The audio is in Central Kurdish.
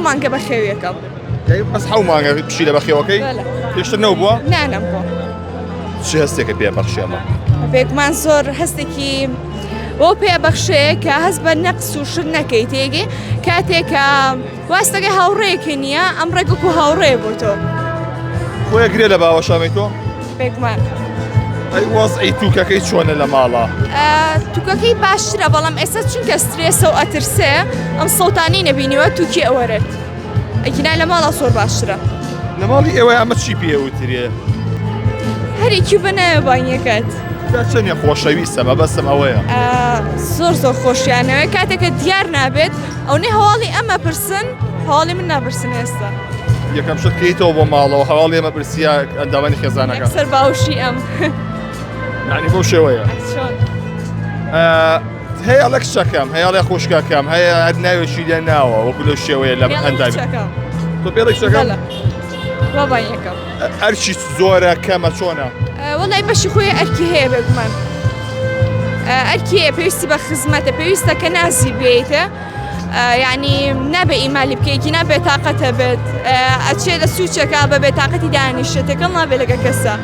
مانگە بەخێویەکەم. بەس حەو مانگە پشیلە بەخێوەکەی؟ پێشتر نەوبووە؟ نا نەمبووە. چ هەستێکە پێ بەخشێ ئەمە؟ بێگومان زۆر هەستێکی بۆ پێ بەخشێ کە هەست بە نەقس و شت نەکەی تێگەی کاتێک کە واستەکە هاوڕێیەکی نییە ئەم ڕێگەکو هاوڕێ بۆ تۆ. خۆیە گرێ لە باوەشامەی تۆ؟ بێگومان. ئەی وەزعی توکەکەی چۆنە لە ماڵە؟ توکەکەی باشترە بەڵام ئێستا چونکە سترێسە و ئەترسێ ئەم سەوتانی نەبینیوە توکی ئەوەرێت ئەگینا لە ماڵە زۆر باشترە. لە ماڵی ئێوە ئەمە چی پێ وترێ؟ هەرێکی بە ناوێ بانگەکات. تا چەندێ خۆشەویستە مەبەستم ئەوەیە. زۆر زۆر خۆشیانەوەی کاتێکە دیار نابێت ئەونەی هەواڵی ئەمە پرسن هەواڵی من ناپرسن ئێستا. یەکەم شت کەیتەوە بۆ ماڵەوە هەواڵی ئەمە پرسیە ئەندامانی خێزانەکە. سەر باوشی ئەم. یعنی بەو شێوەیە. چۆن؟ هەیە ئەڵێ کچەکەم هەیە ئەڵێ خوشکەکەم هەیە هەر ناوێکی لێ ناوە وەکو لەو شێوەیە لە ئەندامی. تۆ پێڵی کچەکەم؟ بابا یەکەم. ئەرکی زۆرە کەمە چۆنە؟ وەڵای بەشی خۆی ئەرکی هەیە بێگومان. ئەرکی هەیە پێویستی بە خزمەتە پێویستە کە نازی بێیتە یعنی نابێ ئیمالی بکەیکی نابێ تاقەتە بێت ئەچێ لە سوچێکا بە بێتاقەتی دانیشتێت تێکەڵ نابێ لەگە کەسە.